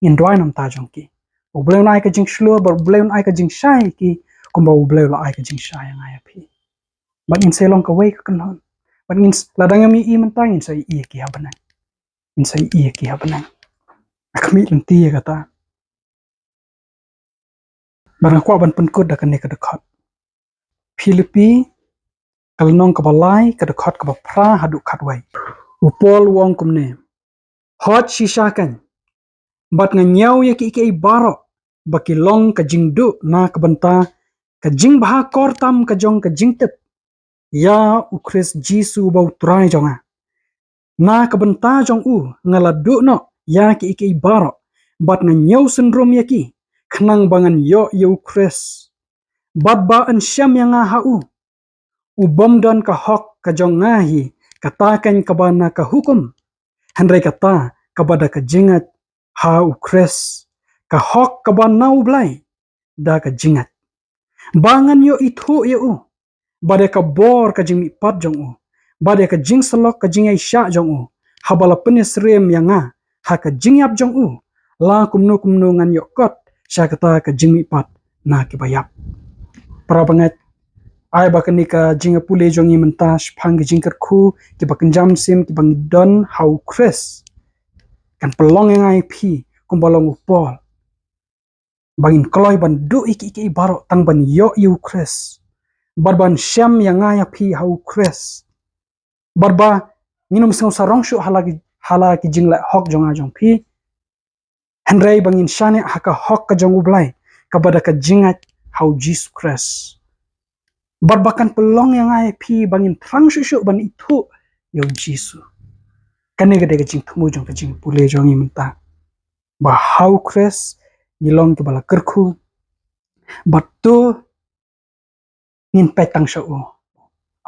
Ngin duwai na ka bynta jong ki. U Blei un ai ka jingshlur bad u Blei un ai ka jingshai ïa ki kumba U Blei u la ai ka jingshai ïa nga ïa phi. Bad ngin sa long kawei ka kynhun. Bad ngin s-, lada ngam ïohi mynta, ngin sa ïohi ïa ki ha bneng. Ngin sa ïohi ïa ki ha bneng. Nga khmih lynti ïa kata. Bad nga kwah ban pynkut da kane ka dkhot. Philippi, ka lynnong kaba lai, ka dkhot kaba phra haduh khatwei. U Paul u ong kumne: Hooid shisha kein, bad nga ñiew ïa kiei kiei baroh ba ki long ka jingduh na ka bynta ka jingbha kor tam ka jong ka jingtip ïa U Khrist Jisu uba U Trai jong nga. Na ka bynta jong u nga la duh noh ïa kiei kiei baroh, bad nga ñiew syndrum ïa ki, khnang ba ngan ïoh ïa U Khrist, bad ba yn shem ïa nga ha u, u bym don ka hok ka jong nga hi, kata kein kaba na ka hukum, hynrei kata kaba da ka jingngeit ha U Khrist, ka hok kaba na U Blei da ka jingngeit, ba ngan ïoh ithuh ïa u, bad ïa ka bor ka jingmihpat jong u, bad ïa ka jingsyllok ka jingïaishah jong u, haba la pynïasyriem ïa nga ha ka jingïap jong u, la kumno kumno ngan ïoh kot sha kata ka jingmihpat na kiba ïap. Para bangeit, ai ba kane ka jingïapule jong ngi mynta shaphang ka jingkyrkhu kiba kynja mynsiem kiba ngi don ha U Khrist kan pynlong ïa nga ïa phi kumba long u Paul, ba ngin kloi ban duh ïa kiei kiei baroh tang ban ïoh ïa U Khrist, bad ban shem ïa nga ïa phi ha U Khrist, bad ba ngin ym sngew sarong shuh ha la ki, ha la ki jingleh hok jong nga jong phi, hynrei ba ngin shaniah ha ka hok ka jong U Blei, kaba da ka jingngeit ha U Jisu Khrist, bad ba kan pynlong ïa nga ïa phi ba ngin thrang shuh shuh ban ithuh ïa U Jisu. Kane ka dei ka jingthmu jong ka jingïapule jong ngi mynta, ba ha U Khrist ngi long kiba la kyrkhu, bad to ngin peit tang sha u.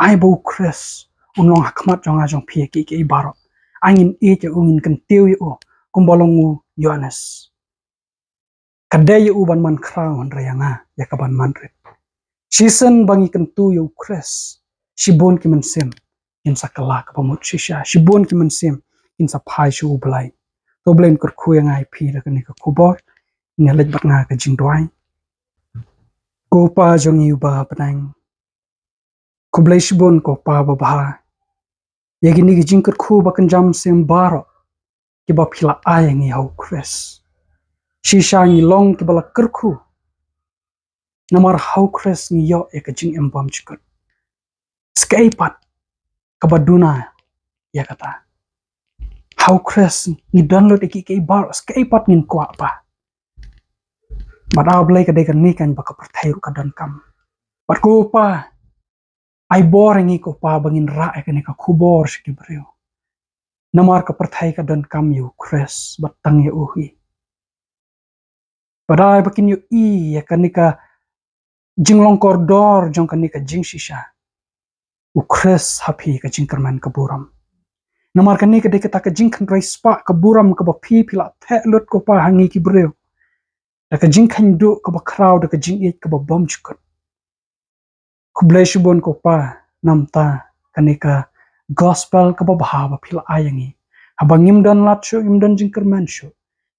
Ai ba U Khrist un long ha khmat jong nga jong phi ïa kiei kiei baroh. Ai ngin ïeit ïa u, ngin kyntiew ïa u kumba long u Ïoannis. Ka dei ïa u ban man khraw, hynrei ïa nga ïa ka ban man rit. Shisien ba ngi kyntu ïa U Khrist, shibun ki mynsiem kin sa kylla kaba mut shisha, shibun ki mynsiem kin sa phai sha U Blei. To U Blei un kyrkhu ïa nga ïa phi da kane ka khubor. Ngin leit bad nga ka jingduwai. Ko Pa jong ngi uba ha bneng, khublei shibun ko Pa babha ïa kine ki jingkyrkhu ba kynja mynsiem baroh kiba phi la ai ïa ngi ha U Khrist. Shisha ngi long kiba la kyrkhu, namar ha U Khrist ngi ïoh ïa ka jingim bymjukut. Sa kaei pat kaba duna ïa kata? Ha U Khrist ngi don lut ïa kiei kiei baroh, sa kaei pat ngin kwah, Pa? Bad A Blei, ka dei kane kan ba ka pyrthei ruh ka donkam. Bad ko Pa, ai bor ïa ngi ko Pa ba ngin rah ïa kane ka khubor sha ki briew. Namar ka pyrthei ka donkam ïa U Khrist bad tang ïa u hi. Bad ai ba kin ïohi ïa kane ka jinglong kordor jong kane ka jingshisha, U Khrist ha phi ka jingkyrmen ka burom. Namar kane ka dei kata ka jingkhynrei spah ka burom kaba phi, phi la theh lut ko Pa ha ngi ki briew, da ka jingkheiñ duh kaba khraw, da ka jingïeit kaba bymjukut. Khublei shibun ko Pa, namta kane ka gospel kaba bha ba phi la ai ïa ngi. Haba ngim don lad shuh, ngim don jingkyrmen shuh,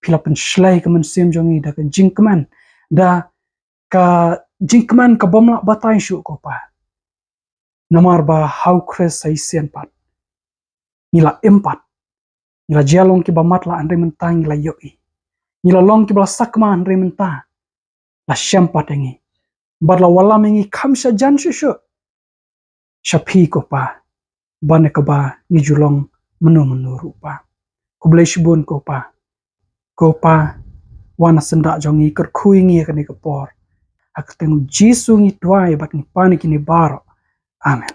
phi la pynshlei ka mynsiem jong ngi da ka jingkmen, da ka jingkmen ka bym lah batai shuh ko Pa. Namar ba ha U Khrist sa shisien pat ngi la im pat, ngi la jia long kiba matlah, hynrei mynta ngi la ïohi. Ngi la long kiba la sakma, hynrei mynta la shem pat ïa ngi. Bad la wallam ïa ngi kham shajan shuh shuh sha phi ko Pa, ban ïa kaba ngi ju long mynno mynno ruh Pa. Khublei shibun ko Pa. Ko Pa, wan ha syndah jong ngi, kyrkhu ïa ngi ha kane ka por. Ha ka kyrteng U Jisu ngi duwai bad ngi pan ïa kine baroh. Amen.